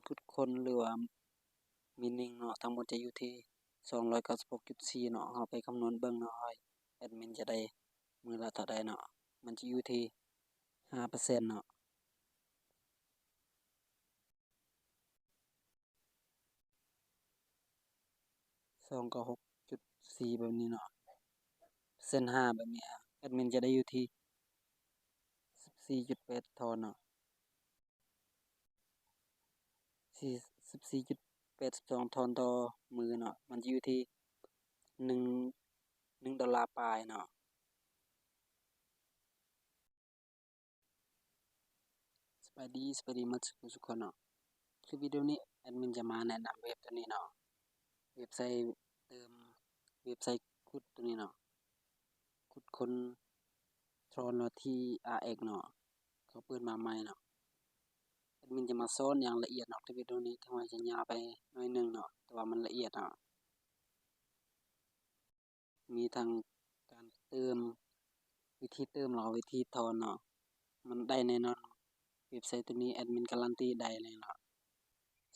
ຂຸດຄົ້ນ ຫຼືວ່າ mining ເນາະ ທັງໝົດຈະຢູ່ທີ່ສອງຮ້ອຍເກົ້າສິບຫົກຈຸດສີ່ເນາະ. ເຮົາໄປຄຳນວນເບິ່ງເນາະ ວ່າແອດມິນຈະໄດ້ມື້ລະເທົ່າໃດເນາະ. ມັນຈະຢູ່ທີ່ຫ້າເປີເຊັນເນາະ. ສອງເກົ້າຫົກຈຸດສີ່ແບບນີ້ເນາະ ເປີເຊັນຫ້າແບບນີ້ ແອດມິນຈະໄດ້ຢູ່ທີ່ສິບສີ່ຈຸດແປດທອນເນາະ ສິບສີ່ຈຸດແປດສິບສອງທອນຕໍ່ມື້ເນາະ ມັນຈະຢູ່ທີ່ໜຶ່ງ ໜຶ່ງໂດລາປາຍເນາະ. ສະບາຍດີ ສະບາຍດີໝົດສູ່ຜູ້ສູ່ຄົນເນາະ. ຄລິບວິດີໂອນີ້ແອດມິນຈະມາແນະນຳເວັບໂຕນີ້ເນາະ ເວັບໃຊ້ເຕີມ ເວັບໃຊ້ຂຸດໂຕນີ້ເນາະ ຂຸດຄົ້ນ Tron ຫຼື ທີ ອາ ເອັກ ເນາະ ເຂົາເປີດມາໃໝ່ເນາະ. ແອດມິນຈະມາສອນຢ່າງລະອຽດເນາະ ຄລິບວິດີໂອນີ້ ເຖິງວ່າຈະຍາວໄປໜ້ອຍໜຶ່ງເນາະ ແຕ່ວ່າມັນລະອຽດເນາະ. ມີທັງການເຕີມ ວິທີເຕີມ ແລ້ວກໍວິທີຖອນເນາະ ມັນໄດ້ແນ່ນອນ. ເວັບໄຊໂຕນີ້ແອດມິນກາຣັນຕີໄດ້ເລີຍເນາະ.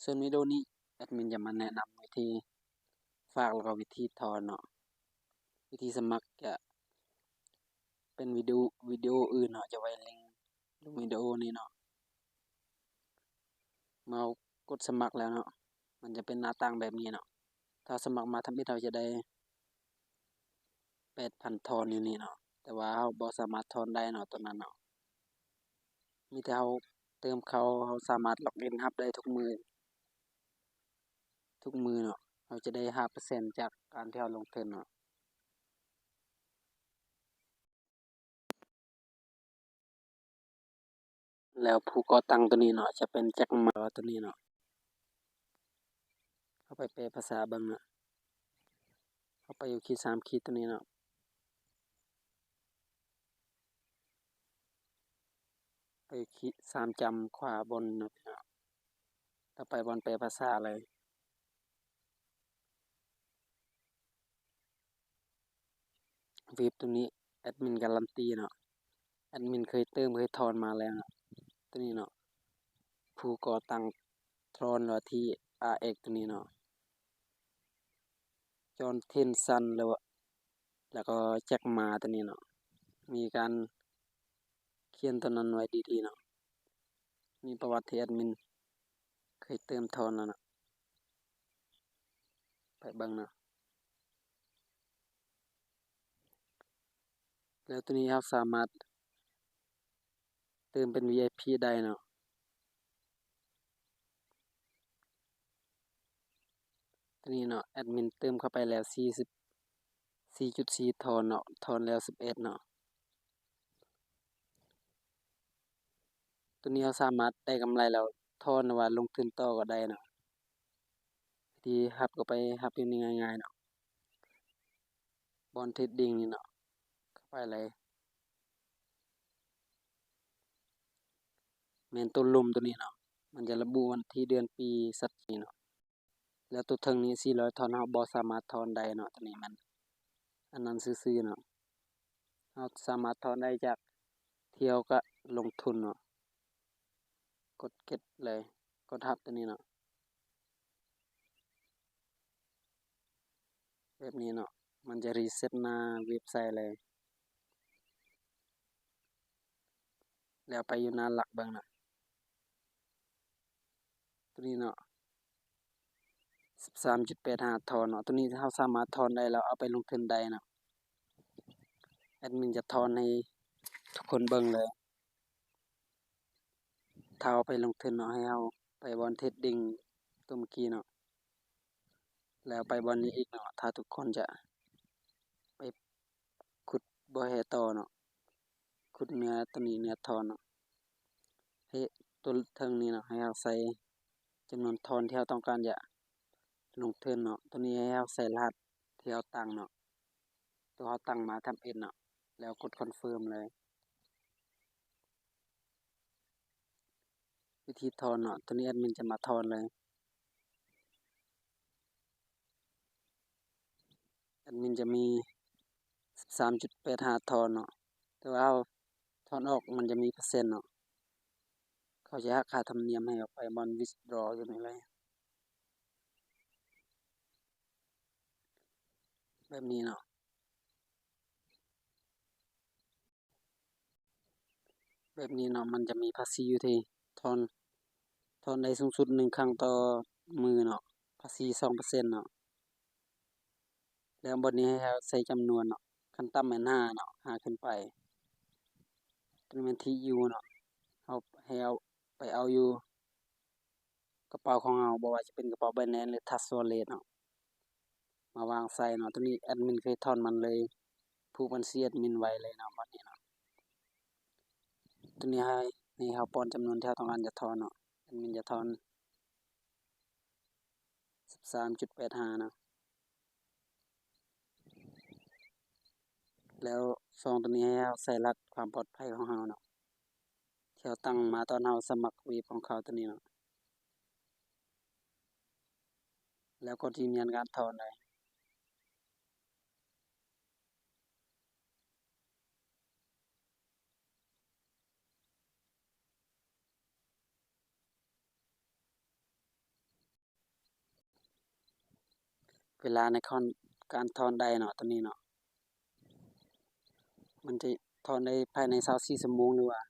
ສ່ວນວິດີໂອນີ້ແອດມິນຈະມາແນະນຳວິທີຝາກ ແລ້ວກໍວິທີຖອນເນາະ. ວິທີສະໝັກຈະເປັນວິດີໂອ ວິດີໂອອື່ນເນາະ ຈະໄວ້ລິງ ລົງວິດີໂອນີ້ເນາະ. ເມື່ອເຮົາກົດສະໝັກແລ້ວເນາະ ມັນຈະເປັນໜ້າຕ່າງແບບນີ້ເນາະ. ຖ້າສະໝັກມາທຳອິດ ເຮົາຈະໄດ້ແປດພັນທອນຢູ່ນີ້ເນາະ ແຕ່ວ່າເຮົາບໍ່ສາມາດຖອນໄດ້ເນາະ ໂຕນັ້ນເນາະ. ມີແຕ່ເຮົາເຕີມເຂົ້າ ເຮົາສາມາດລັອກອິນຮັບໄດ້ທຸກມື້ ທຸກມື້ເນາະ. ເຮົາຈະໄດ້ຫ້າເປີເຊັນຈາກການທີ່ເຮົາລົງທຶນເນາະ. ແລ້ວຜູ້ກໍ່ຕັ້ງໂຕນີ້ເນາະ ຈະເປັນ Jack Ma ໂຕນີ້ເນາະ. ເຮົາໄປແປພາສາເບິ່ງເນາະ. ເຮົາໄປຢູ່ຂີດສາມຂີດໂຕນີ້ເນາະ. ໄປຂີດສາມຈ້ຳຂວາບົນເນາະ ແລ້ວໄປບ່ອນແປພາສາເລີຍ. ເວັບໂຕນີ້ແອດມິນກາຣັນຕີເນາະ ແອດມິນເຄີຍເຕີມເຄີຍຖອນມາແລ້ວເນາະ. ໂຕນີ້ເນາະ ຜູ້ກໍ່ຕັ້ງ Tron ຫຼືວ່າ ທີ ອາ ເອັກ ໂຕນີ້ເນາະ John Tenson ຫຼືວ່າ ແລ້ວກໍ Jack Ma ໂຕນີ້ເນາະ ມີການຂຽນໂຕນັ້ນໄວ້ດີໆເນາະ. ມີປະຫວັດທີ່ແອດມິນເຄີຍເຕີມຖອນແລ້ວເນາະ ໄປເບິ່ງເນາະ. ແລ້ວໂຕນີ້ເຮົາສາມາດເຕີມເປັນ ວີໄອພີ ໄດ້ເນາະ. ໂຕນີ້ເນາະ ແອດມິນເຕີມເຂົ້າໄປແລ້ວສີ່ສິບສີ່ຈຸດສີ່ທອນເນາະ ຖອນແລ້ວສິບເອັດເນາະ. ໂຕນີ້ເຮົາສາມາດໄດ້ກຳໄລແລ້ວຖອນ ຫຼືວ່າລົງທຶນຕໍ່ກໍໄດ້ເນາະ. ວິທີຮັບກໍໄປຮັບຢູ່ນີ້ງ່າຍໆເນາະ ບ່ອນເທຣດດິງນີ້ເນາະ ເຂົ້າໄປເລີຍ. ແມ່ນໂຕລຸ່ມໂຕນີ້ເນາະ ມັນຈະລະບຸວັນທີ ເດືອນ ປີ ສັດປີເນາະ. ແລ້ວໂຕເທິງນີ້ສີ່ຮ້ອຍທອນ ເຮົາບໍ່ສາມາດຖອນໄດ້ເນາະ ໂຕນີ້ມັນອັນນັ້ນຊື່ໆເນາະ. ເຮົາສາມາດຖອນໄດ້ຈາກທີ່ເຮົາກະລົງທຶນເນາະ. ກົດເກັດເລີຍ ກົດຮັບໂຕນີ້ເນາະ. ແບບນີ້ເນາະ ມັນຈະຣີເຊັດໜ້າເວັບໄຊເລີຍ. ແລ້ວໄປຢູ່ໜ້າຫຼັກເບິ່ງເນາະ ໂຕນີ້ເນາະ ສິບສາມຈຸດແປດຫ້າທອນເນາະ. ໂຕນີ້ເຮົາສາມາດຖອນໄດ້ ແລ້ວເອົາໄປລົງທຶນໄດ້ເນາະ. ແອດມິນຈະຖອນໃຫ້ທຸກຄົນເບິ່ງເລີຍ. ຖ້າເຮົາໄປລົງທຶນເນາະ ໃຫ້ເຮົາໄປບ່ອນເທຣດດິງໂຕເມື່ອກີ້ເນາະ ແລ້ວໄປບ່ອນນີ້ອີກເນາະ. ຖ້າທຸກຄົນຈະໄປຂຸດບໍ່ແຮ່ຕໍ່ເນາະ ຂຸດເນື້ອໂຕນີ້ ເນື້ອທອນເນາະ ເຮັດໂຕເທິງນີ້ເນາະ ໃຫ້ເຮົາໃສ່ຈຳນວນທອນທີ່ເຮົາຕ້ອງການຈະລົງທຶນເນາະ. ໂຕນີ້ໃຫ້ເຮົາໃສ່ລະຫັດທີ່ເຮົາຕັ້ງເນາະ ໂຕເຮົາຕັ້ງມາທຳອິດເນາະ ແລ້ວກົດຄອນເຟີມເລີຍ. ວິທີຖອນເນາະ ໂຕນີ້ແອດມິນຈະມາຖອນເລີຍ. ແອດມິນຈະມີສິບສາມຈຸດແປດຫ້າທອນເນາະ ແຕ່ວ່າເຮົາຖອນອອກມັນຈະມີເປີເຊັນເນາະ. ເ ຂົາຈະຫັກຄ່າທຳນຽມໃຫ້ເຮົາໄປບ່ອນ withdraw ຢູ່ນີ້ເລີຍ ແບບນີ້ເນາະ. ແບບນີ້ເນາະ ມັນຈະມີພາສີຢູ່ທີ່ ຖອນ ຖອນໄດ້ສູງສຸດໜຶ່ງຄັ້ງຕໍ່ມື້ເນາະ ພາສີສອງເປີເຊັນເນາະ. ແລ້ວບ່ອນນີ້ໃຫ້ເຮົາໃສ່ຈຳນວນເນາະ ຂັ້ນຕ່ຳແມ່ນຫ້າເນາະ ຫ້າຂຶ້ນໄປ. ຕົວນີ້ແມ່ນທີ່ຢູ່ເນາະ ເຮົາ ໃຫ້ເຮົາໄປເອົາຢູ່ ກະເປົາຂອງເຮົາ ບໍ່ວ່າຈະເປັນກະເປົາ Binance ຫຼື Trust Wallet ເນາະ ມາວາງໃສ່ເນາະ. ຕົວນີ້ແອດມິນເຄີຍຖອນມັນເລີຍ ຜູກບັນຊີແອດມິນໄວ້ເລີຍເນາະ ບັດນີ້ເນາະ. ຕົວນີ້ໃຫ້ ໃຫ້ເຮົາປ້ອນຈຳນວນທີ່ເຮົາຕ້ອງການຈະຖອນເນາະ ແອດມິນຈະຖອນ ສິບສາມຈຸດແປດຫ້າເນາະ. ແລ້ວຊ່ອງຕົວນີ້ໃຫ້ເຮົາໃສ່ລະຫັດຄວາມປອດໄພຂອງເຮົາເນາະ ທີ່ເຮົາຕັ້ງມາຕອນເຮົາສະໝັກເວັບຂອງເຂົາຕົວນີ້ເນາະ ແລ້ວກໍຢືນຢັນການຖອນໄດ້. ເວລາໃນການຖອນໄດ້ເນາະ ຕົວນີ້ເນາະ ມັນຈະຖອນໄດ້ພາຍໃນຊາວສີ່ຊົ່ວໂມງ ຫຼືວ່າ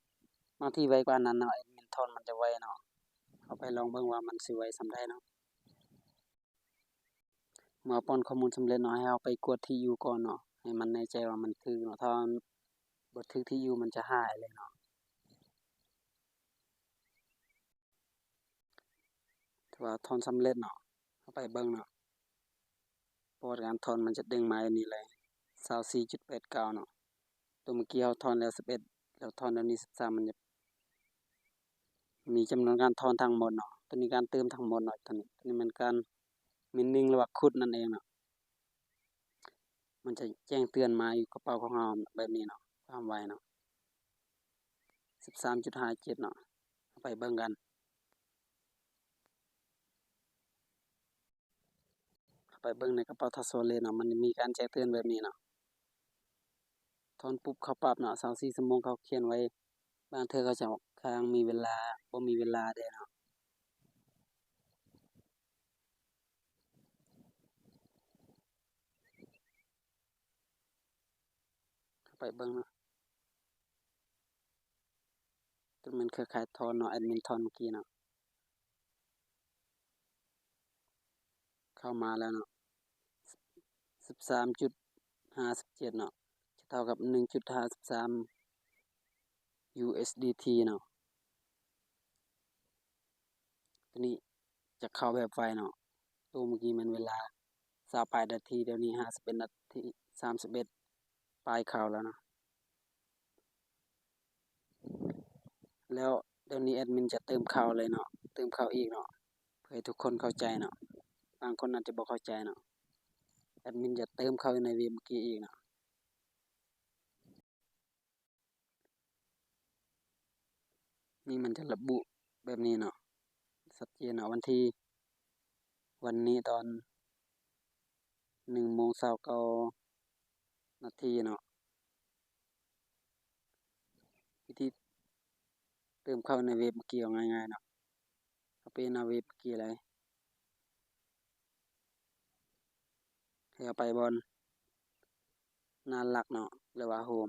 ບາງທີໄວກວ່ານັ້ນເນາະ ແອດມິນຖອນມັນຈະໄວເນາະ. ເຮົາໄປລອງເບິ່ງວ່າມັນຊິໄວສ່ຳໃດເນາະ. ເມື່ອປ້ອນຂໍ້ມູນສຳເລັດເນາະ ໃຫ້ເຮົາໄປກວດທີ່ຢູ່ກ່ອນເນາະ ໃຫ້ມັນແນ່ໃຈວ່າມັນຖືກເນາະ ຖ້າມັນບໍ່ຖືກທີ່ຢູ່ມັນຈະຫາຍເລີຍເນາະ. ຖືວ່າຖອນສຳເລັດເນາະ ເຮົາໄປເບິ່ງເນາະ ປະຫວັດການຖອນມັນຈະເດັ້ງມາຢູ່ນີ້ເລີຍ ຊາວສີ່ຈຸດແປດເກົ້າເນາະ. ຕົວເມື່ອກີ້ເຮົາຖອນແລ້ວສິບເອັດ ແລ້ວຖອນແລ້ວນີ້ສິບສາມ ມັນຈະມີຈຳນວນການຖອນທັງໝົດເນາະ ຕົວນີ້ການຕື່ມທັງໝົດເນາະ ຕົວນີ້ ຕົວນີ້ແມ່ນການ mining ຫຼືວ່າຂຸດນັ້ນເອງເນາະ. ມັນຈະແຈ້ງເຕືອນມາຢູ່ກະເປົາຂອງເຮົາແບບນີ້ເນາະ ຄວາມໄວເນາະ ສິບສາມຈຸດຫ້າເຈັດເນາະ. ເຮົາໄປເບິ່ງກັນ ເຮົາໄປເບິ່ງໃນກະເປົາ Trust Wallet ເນາະ ມັນຈະມີການແຈ້ງເຕືອນແບບນີ້ເນາະ ຖອນປຸບເຂົ້າປັບເນາະ ຊາວສີ່ຊົ່ວໂມງເຂົາຂຽນໄວ້. ບາງເທື່ອເຂົາເຈົ້າຄ້າງມີເວລາ ບໍ່ມີເວລາແດ່ເນາະ. ເຂົ້າໄປເບິ່ງເນາະ ຕົວແມ່ນເຄືອຂ່າຍຖອນເນາະ ແອດມິນຖອນເມື່ອກີ້ເນາະ ເຂົ້າມາແລ້ວເນາະ ສິບສາມຈຸດຫ້າສິບເຈັດເນາະ ຈະເທົ່າກັບໜຶ່ງຈຸດຫ້າສິບສາມ USDT ເນາະ. ຕົວນີ້ຈະເຂົ້າແບບໄວເນາະ ໂຕເມື່ອກີ້ແມ່ນເວລາຊາວປາຍນາທີ ດຽວນີ້ຫ້າສິບເອັດນາທີ ສາມສິບເອັດປາຍເຂົ້າແລ້ວເນາະ. ແລ້ວດຽວນີ້ແອດມິນຈະເຕີມເຂົ້າເລີຍເນາະ ເຕີມເຂົ້າອີກເນາະ ເພື່ອໃຫ້ທຸກຄົນເຂົ້າໃຈເນາະ ບາງຄົນອາດຈະບໍ່ເຂົ້າໃຈເນາະ. ແອດມິນຈະເຕີມເຂົ້າຢູ່ໃນເວັບເມື່ອກີ້ອີກເນາະ. ນີ້ມັນຈະລະບຸແບບນີ້ເນາະ ຊັດເຈນເນາະ ວັນທີ ວັນນີ້ຕອນໜຶ່ງໂມງຊາວເກົ້ານາທີເນາະ. ວິທີເຕີມເຂົ້າໃນເວັບເມື່ອກີ້ກໍງ່າຍໆເນາະ ເຂົ້າໄປໃນເວັບເມື່ອກີ້ເລີຍ ໃຫ້ເຮົາໄປບ່ອນໜ້າຫຼັກເນາະ ຫຼືວ່າໂຮມ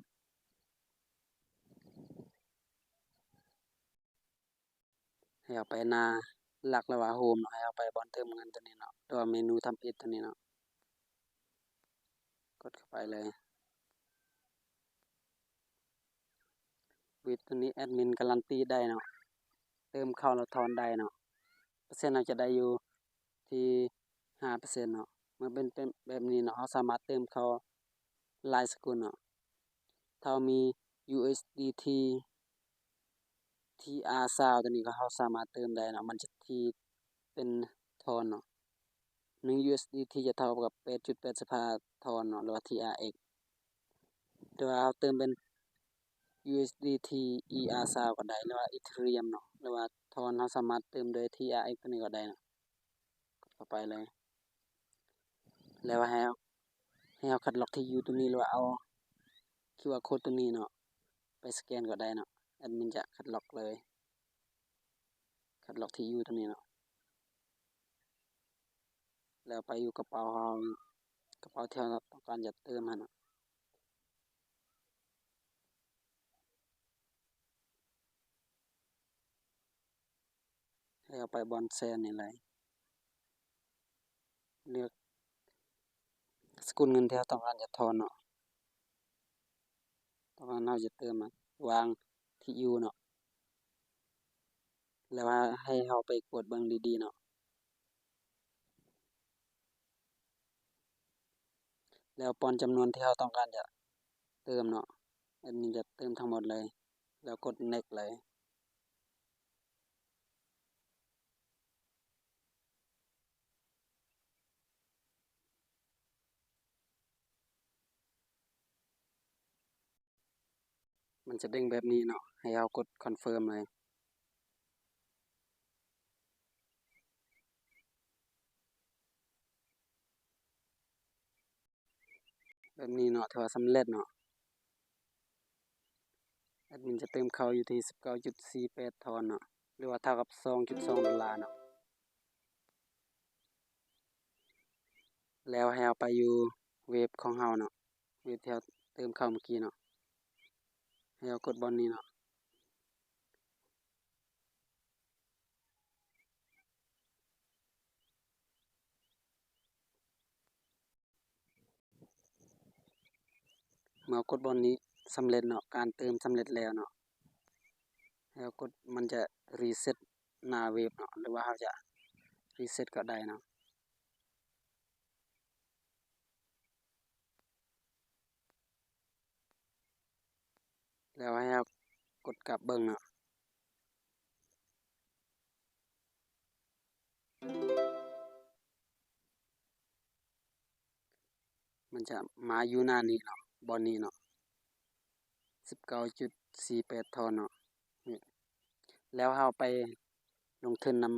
ໃຫ້ເຮົາໄປໜ້າຫຼັກ ຫຼືວ່າໂຮມເນາະ ໃຫ້ເຮົາໄປບ່ອນເຕີມເງິນຕົວນີ້ເນາະ ຫຼືວ່າເມນູທຳອິດຕົວນີ້ເນາະ ກົດເຂົ້າໄປເລີຍ. ເວັບຕົວນີ້ແອດມິນກາຣັນຕີໄດ້ເນາະ ເຕີມເຂົ້າແລ້ວຖອນໄດ້ເນາະ ເປີເຊັນເຮົາຈະໄດ້ຢູ່ທີ່ຫ້າເປີເຊັນເນາະ. ເມື່ອເປັນ ເປັນແບບນີ້ເນາະ ເຮົາສາມາດເຕີມເຂົ້າຫຼາຍສະກຸນເນາະ ຖ້າເຮົາມີ USDT ທີອາ ຊາວ ຕົວນີ້ກໍເຮົາສາມາດເຕີມໄດ້ເນາະ ມັນຈະທີ່ເປັນຖອນເນາະ ໜຶ່ງ USDT ຈະເທົ່າກັບ ແປດຈຸດແປດສິບຫ້າ ຖອນເນາະ ຫຼືວ່າ TRX ແຕ່ວ່າເຮົາເຕີມເປັນ USDT ອີ ອາ ຊາວ ກໍໄດ້ ຫຼືວ່າ Ethereum ເນາະ ຫຼືວ່າຖອນເຮົາສາມາດເຕີມໂດຍ TRX ຕົວນີ້ກໍໄດ້ເນາະ. ກົດເຂົ້າໄປເລີຍ ແລ້ວໃຫ້ເຮົາ ໃຫ້ເຮົາຄັດລອກທີ່ຢູ່ຕົວນີ້ ຫຼືວ່າເອົາ QR code ຕົວນີ້ເນາະ ໄປສະແກນກໍໄດ້ເນາະ ແອດມິນຈະຄັດລອກເລີຍ. ລັອກທີ່ຢູ່ຕົວນີ້ເນາະ ແລ້ວໄປຢູ່ກະເປົາເຮົາ ກະເປົາທີ່ເຮົາຕ້ອງການຈະເຕີມຫັ້ນເນາະ ໃຫ້ເຮົາໄປບ່ອນແຊນນີ້ເລີຍ ເລືອກສະກຸນເງິນທີ່ເຮົາຕ້ອງການຈະຖອນເນາະ ຕ້ອງການເຮົາຈະເຕີມ ວາງທີ່ຢູ່ເນາະ ແລ້ວໃຫ້ເຮົາໄປກວດເບິ່ງດີໆເນາະ ແລ້ວປ້ອນຈຳນວນທີ່ເຮົາຕ້ອງການຈະເຕີມເນາະ ແອດມິນຈະເຕີມທັງໝົດເລີຍ ແລ້ວກົດເນັກເລີຍ. ມັນຈະເດັ້ງແບບນີ້ເນາະ ໃຫ້ເຮົາກົດຄອນເຟີມເລີຍ ແບບນີ້ເນາະ ຖືວ່າສຳເລັດເນາະ ແອດມິນຈະເຕີມເຂົ້າຢູ່ທີ່ສິບເກົ້າຈຸດສີ່ແປດຖອນເນາະ ຫຼືວ່າເທົ່າກັບສອງຈຸດສອງໂດລາເນາະ ແລ້ວໃຫ້ເຮົາໄປຢູ່ເວັບຂອງເຮົາເນາະ ເວັບທີ່ເຮົາເຕີມເຂົ້າເມື່ອກີ້ເນາະ ໃຫ້ເຮົາກົດບ່ອນນີ້ເນາະ. ເມື່ອກົດບ່ອນນີ້ສຳເລັດເນາະ ການເຕີມສຳເລັດແລ້ວເນາະ ໃຫ້ເຮົາກົດ ມັນຈະຣີເຊັດໜ້າເວັບເນາະ ຫຼືວ່າເຮົາຈະຣີເຊັດກໍໄດ້ເນາະ. ແລ້ວໃຫ້ເຮົາກົດກັບເບິ່ງເນາະ ມັນຈະມາຢູ່ໜ້ານີ້ເນາະ ບ່ອນນີ້ເນາະ ສິບເກົ້າຈຸດສີ່ແປດຖອນເນາະ ແລ້ວເຮົາໄປລົງທຶນນຳ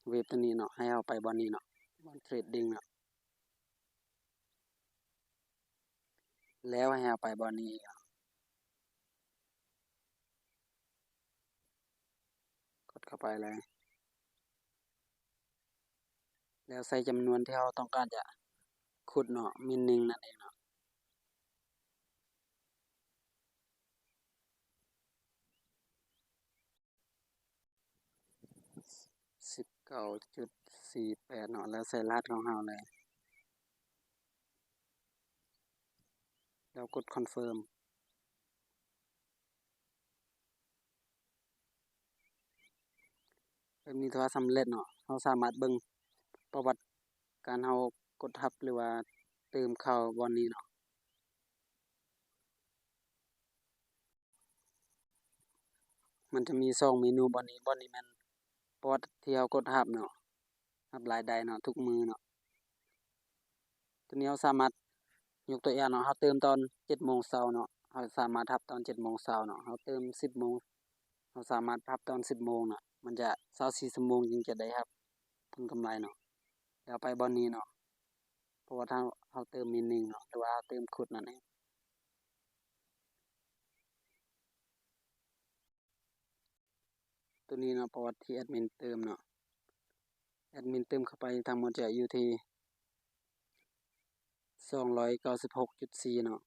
ເວັບຕົວນີ້ເນາະ ໃຫ້ເຮົາໄປບ່ອນນີ້ເນາະ ບ່ອນເທຣດດິງເນາະ. ແລ້ວໃຫ້ເຮົາໄປບ່ອນນີ້ ກົດເຂົ້າໄປເລີຍ ແລ້ວໃສ່ຈຳນວນທີ່ເຮົາຕ້ອງການຈະຂຸດເນາະ ມິນນິງນັ້ນເອງເນາະ. ສິບເກົ້າຈຸດສີ່ແປດເນາະ ແລ້ວໃສ່ລະຫັດຂອງເຮົາເລີຍ ແລ້ວກົດຄອນເຟີມ. ແບບນີ້ຖືວ່າສຳເລັດເນາະ ເຮົາສາມາດເບິ່ງປະຫວັດການເຮົາກົດຮັບ ຫຼືວ່າເຕີມເຂົ້າບ່ອນນີ້ເນາະ. ມັນຈະມີສອງເມນູບ່ອນນີ້ ບ່ອນນີ້ແມ່ນປະຫວັດທີ່ເຮົາກົດຮັບເນາະ ຮັບລາຍໄດ້ເນາະ ທຸກມື້ເນາະ. ຕົວນີ້ເຮົາສາມາດ ຍົກຕົວຢ່າງເນາະ ເຮົາເຕີມຕອນເຈັດໂມງເຊົ້າເນາະ ເຮົາສາມາດຮັບຕອນເຈັດໂມງເຊົ້າເນາະ ເຮົາເຕີມສິບໂມງ ເຮົາສາມາດຮັບຕອນສິບໂມງເນາະ ມັນຈະຊາວສີ່ຊົ່ວໂມງຈຶ່ງຈະໄດ້ຮັບຜົນກຳໄລເນາະ. ແລ້ວໄປບ່ອນນີ້ເນາະ ເພາະວ່າຖ້າເຮົາເຕີມມິນນິງເນາະ ຫຼືວ່າເຮົາເຕີມຂຸດນັ້ນເອງ. ຕົວນີ້ເນາະ ປະຫວັດທີ່ແອດມິນເຕີມເນາະ ແອດມິນເຕີມເຂົ້າໄປທັງໝົດຈະຢູ່ທີ່ສອງຮ້ອຍເກົ້າສິບຫົກຈຸດສີ່ເນາະ